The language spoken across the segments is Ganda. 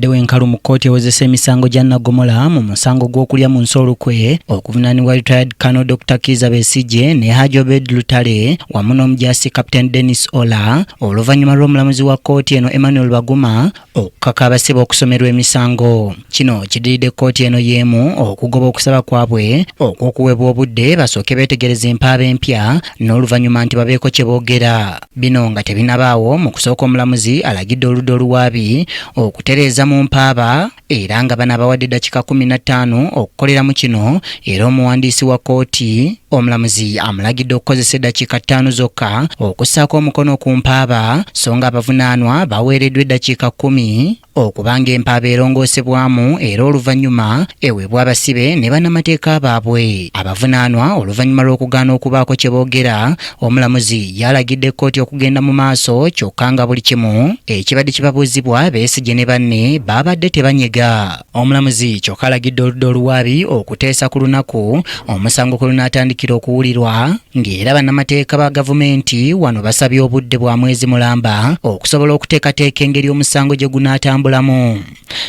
Wabaddewo enkalu mu kkooti ewozesa emisango gya Naggomola mu musango gw'okulya mu nsi olukwe okuvunaanibwa retired Colonel Dr. Kiiza Besigye ne Haji Obed Lutale wamu n'omujaasi Captain Dennis Ola oluvannyuma lw'omulamuzi wa kkooti eno Emmanuel Baguma okukaka abasibe okusomerwa emisango. Kino kidiridde kkooti eno y'emu okugoba okusaba kwabwe okw'okuweebwa obudde basooke beetegereze empaaba empya n'oluvannyuma nti babeeko kye boogera. Bino nga tebinabaawo, mu kusooka omulamuzi alagidde oludda oluwaabi okutereeza mu mpaaba era nga bano abawadde eddakiika 15 okukoleramu kino era omuwandiisi wa kkooti omulamuzi amulagidde okukozesa eddakiika ttaano zokka okussaako omukono ku mpaaba so nga abavunaanwa baweereddwa eddakiika kkumi okuba ng'empaaba erongoosebwamu era oluvannyuma eweebwa abasibe ne bannamateeka baabwe. Abavunaanwa oluvannyuma lw'okugaana okubaako kye boogera, omulamuzi yalagidde kkooti okugenda mu maaso kyokka nga buli kimu ekibadde kibabuuzibwa Besigye ne banne babadde tebanyega. Omulamuzi kyokka alagidde oludda oluwaabi okuteesa ku lunaku omusango kwe lunaatandikira okuwulirwa ng'era bannamateeka ba gavumenti wano basabye obudde bwa mwezi mulamba okusobola okuteekateeka engeri omusango gye gunaatambulamu.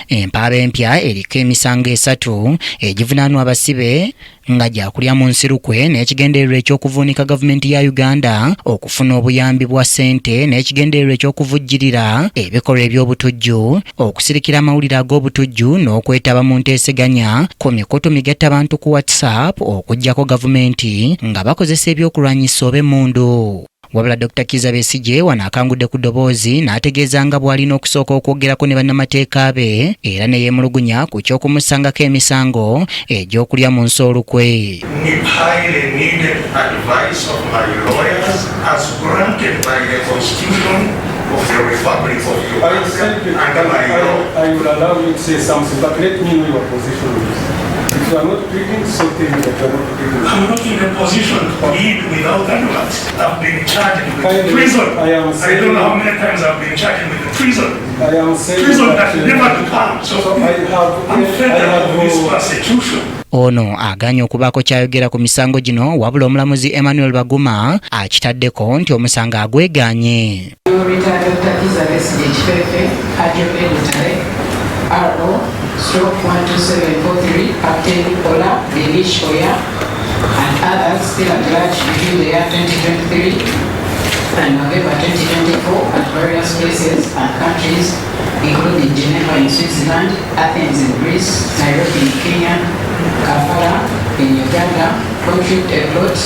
Empaaba empya eriko emisango esatu egivunaanwa abasibe nga gyakulya mu nsi lukwe n'ekigendererwa eky'okuvuunika gavumenti ya Uganda okufuna obuyambi bwa ssente n'ekigendererwa eky'okuvujjirira ebikolwa eby'obutujju, okusirikira amawulire ag'obutujju n'okwetaba mu nteeseganya ku mikutu migattabantu ku WhatsApp okuggyako gavumenti nga bakozesa ebyokulwanyisa oba emmundu. Wabula Dokita Kizza Besigye wano akangudde ku ddoboozi n'ategeeza nga bw'alina okusooka okwogerako ne bannamateeka be era ne yeemulugunya ku ky'okumussangako emisango egy'okulya mu nsi olukwe. If you are not pleading, so tell me that you are not pleading. I'm not in a position to plead without advice. I've been charged with Kindly, treason. I am I saying- don't know how many times I've been charged with treason. I am saying Treason that, that never to come. So, so I have, I'm fed I up have, with this persecution. Ono agaanye okubaako ky'ayogera ku misango gino wabula omulamuzi Emmanuel Baguma akitaddeko nti omusango agwegaanye. Retired Dr. Kizza Besigye Kifefe, Haji Obed Lutale, RO, stroke 12743, Captain Ola Denish Oya, and others still at large between the year 2023 and November 2024 at various places and countries, including Geneva in Switzerland, Athens in Greece, Nairobi in Kenya, Kampala in Uganda, contrived a plot,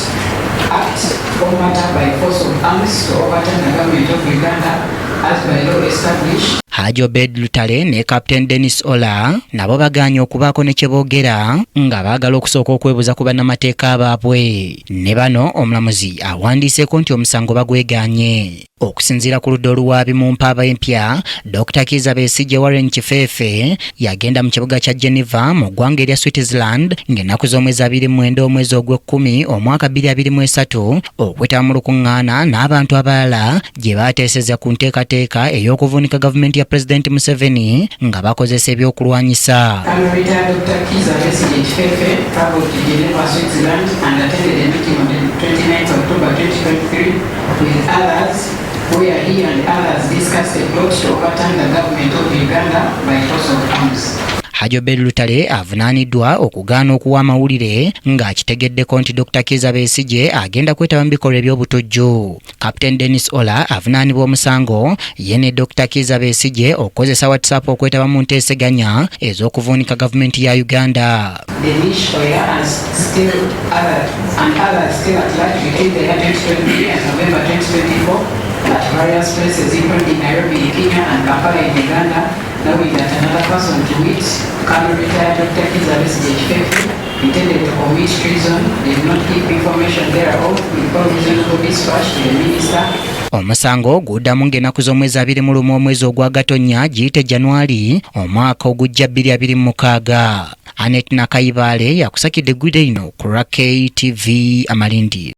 act or matter by force of arms to overturn the government of Uganda as by law established. Haji Obed Lutale ne Captain Dennis Ola nabo bagaanye okubaako ne kye boogera nga baagala okusooka okwebuuza ku bannamateeka baabwe. Ne bano omulamuzi awandiiseeko nti omusango bagwegaanye. Okusinziira ku ludda oluwaabi mu mpaaba empya, Dokita Kiiza Besigye Warren Kifeefe yagenda mu kibuga kya Geneva mu ggwanga erya Switzerland ng'ennaku z'omwezi 29 omwezi ogw'ekkumi omwaka 2023 okwetaba mu lukuŋŋaana n'abantu abalala gye baateeseza ku nteekateeka ey'okuvuunika gavumenti ya Pulezidenti Museveni nga bakozesa ebyokulwanyisa. Colonel retired Dr. Kizza Besigye Kifefe traveled to Geneva, Switzerland and attended a meeting on the 29th October 2023 with others where he and others discussed a plot to overturn the government of Uganda by force of arms. Haji Obed Lutale avunaaniddwa okugaana okuwa amawulire ng'akitegeddeko nti Dokita Kizza Besigye agenda kwetaba mu bikolwa eby'obutujju. Captain Dennis Ola avunaanibwa omusango ye ne Dokita Kizza Besigye okukozesa WhatsApp okwetaba mu nteeseganya ez'okuvuunika gavumenti ya Uganda. Denish Oya and still other, and others still at large between the year 2023 and November 2024 at various places including Nairobi in Kenya and Kampala in Uganda, knowing that another person to wit, Colonel retired Dr. Kizza Besigye Kifefe, intended to commit treason, did not keep information thereof with all reasonable dispatch to the minister. Omusango guddamu ng'ennaku z'omwezi 21 omwezi ogwa Gatonnya giyite January omwaka ogujja 2026. Annet Nakayibaale yakusakidde eggulire lino ku lwa KTV Amalindi.